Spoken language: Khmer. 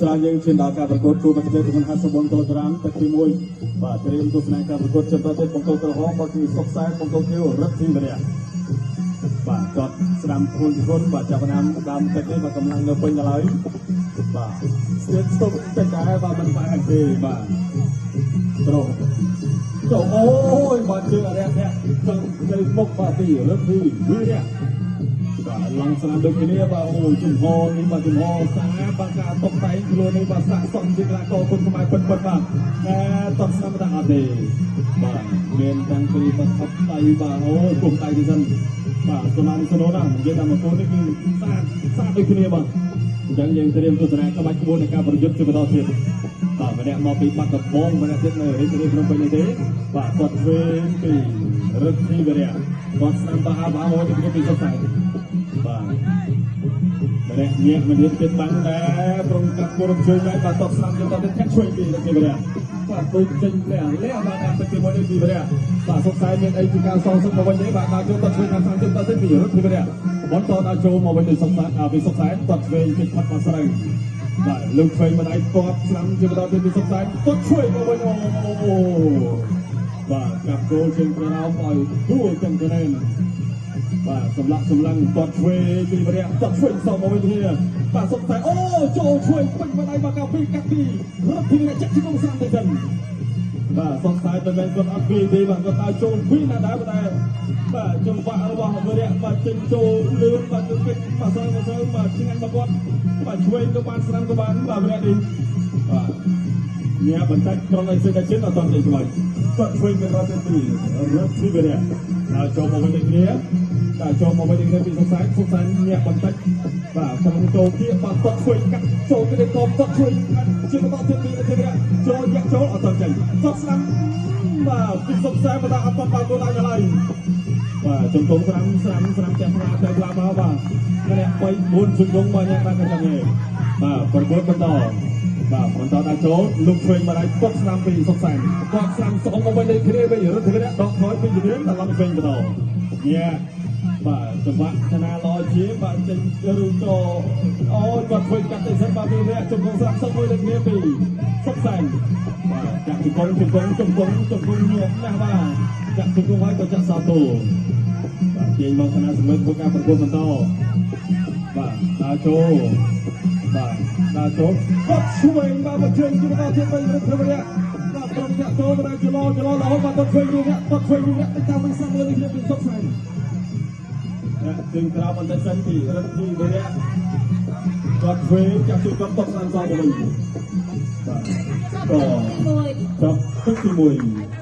ច្រើនយើងឈានដល់ការប្រកួតគូបច្ចេកទម្ងន់54គីឡូក្រាមទឹកទី1បាទត្រៀមទស្សនាការប្រកួតបន្តទៀតបង្គោលក្រហមបាទគឺសុកសែនបង្គោលខៀវរិទ្ធីវរៈបាទគាត់ស្ដាំធ្ងន់ធ្ងន់បាទចាប់ដើមដើមទឹកនេះបាទកម្លាំងនៅពេញដល់ហើយបាទស្ទាបស្ទប់តិចដែរបាទមិនបែកទេបាទប្រុសចូលអូយបាទជើងអរិយៈចង់ទៅមុខបាទទីរិទ្ធីវីរៈបាទឡងស្នាមដូចគ្នាបាទអូជំហរនេះបាទជំហរសាបាទការតុបតែងខ្លួននេះបាទស័កសមជាកីឡាករគុណខ្មែរពិតពិតបាទតែតបស្នាមតែអត់ទេបាទមានតាំងពីបាទថប់ដៃបាទអូគុំដៃទៅសិនបាទសំណានសំណណានិយាយតាមកូននេះគឺស្អាតស្អាតដូចគ្នាបាទអញ្ចឹងយើងត្រៀមទស្សនាក្បាច់ក្បួននៃការប្រយុទ្ធជាបន្តទៀតបាទម្នាក់មកពីបាត់ដំបងម្នាក់ទៀតនៅរាជធានីភ្នំពេញនេះទេបាទគាត់ធ្វើពីរិទ្ធីវរៈគាត់ស្នាមបាបាមកពីសុខសែនបាទម្នាក់ញាក់ម្នាក់ទៀតបាំងដែរប្រងកាត់គោរំជួយដែរបាទតបស្នាមយកទៅធាក់ជួយពីរិទ្ធីវរៈបាទដូចចេញលះលះបាទតាមទឹកទី1នេះពីវរៈបាទសុខសែនមានអីជាការសងសឹកមកវិញទេបាទដល់ចូលតឆ្វេងខាងស្នាមទៀតទៅពីរិទ្ធីវរៈបន្តដល់ចូលមកវិញដោយសុខសែនពីសុខសែនតឆ្វេងគេផាត់មកស្រូវបាទលើកឆ្វេងម្ដាយតបស្នាមជាបន្តទៀតពីសុខសែនតឆ្វេងមកវិញអូបាទកាប់គោលជើងក្រោមឲ្យដួលទាំងកណែនបាទសម្លាក់សម្លឹងតឆ្វេងពីវរៈតឆ្វេងសមកវិញគ្នាបាទសុខសែនអូចូលឆ្វេងពេញម្ដាយបាទកាពីកាត់ពីរត់ពីរៈចាក់ជង្គង់ស្នាមទៅសិនបាទសុខសែនមិនមែនគាត់អត់ពីទេបាទគាត់ដើរចូលពីណាដែរតែបាទចង្វាក់របស់វរៈបាទចេញចូលលឿនបាទគឺកិច្ចបាទសើមកសើបាទឆ្ងាញ់មកគាត់បាទឆ្វេងក៏បានស្នាមក៏បានបាទវរៈនេះបាទញ៉ាបន្តិចក្រុងអីសេតែជិនអត់តចេញក្បាច់គាត់ឆ្វេងទៅដល់ទីរត់ទីវរៈដល់ចូលមកវិញដូចគ្នាដល់ចូលមកវិញដូចគ្នាពីសុខសែនសុខសែនញាក់បន្តិចបាទក្រុងចូលគៀបាទគាត់ឆ្វេងកាត់ចូលទៅកបគាត់ឆ្វេងកាត់ជាបន្តទៀតពីវរៈចូលញាក់ចូលអត់តចេញសុខស្នាមបាទពីសុខសែនបាទអត់តដល់គោលដៅដល់ហើយបាទជង្គង់ស្រាំស្រាំស្រាំផ្ទះស្រាទៅឡាមកបាទម្នាក់3 4ជង្គង់បាទញាក់បាទក៏ចឹងទេបាទប្រកួតបន្តបាទបន្តដល់ចូលលោកឆ្វេងមកដល់គាត់ស្នាមពីសុខសែនគាត់ស្នាមសងមកវិញដូចគ្នាវិញរត់ទៅដកថយពីជំនាញដល់ឡើងឆ្វេងបន្តញ៉ាបាទចង្វាក់ឆណាល្អជាងបាទចេញឬក៏អូគាត់ឆ្វេងកាត់ទៅសិនបាទពីរៈជង្គង់ស្រាំសងមួយដូចគ្នាពីសុខសែនបាទចាក់ជង្គង់ជង្គង់ជង្គង់ជង្គង់ញាប់ណាស់បាទចាក់ជង្គង់ហើយក៏ចាក់សោតូបាទទាញមកគណៈសមិទ្ធធ្វើការប្រកួតបន្តបាទដើរចូលបាទដើរចូលគាត់ឆ្វេងបាទមកជើងជាបន្តទៀតវិញរឹតវរៈបាទក្រុមតាក់ទងបាទចលោចលោរហូតបាទគាត់ឆ្វេងរូបគាត់ឆ្វេងរូបទៅតាមវិញសាំលើនេះពីសុខសែនជើងក្រោមបន្តិចសិនពីរិទ្ធីវរៈគាត់ឆ្វេងចាក់ជួយគាត់តបស្នាមសងទៅវិញបាទក៏ចប់ទឹកទី1។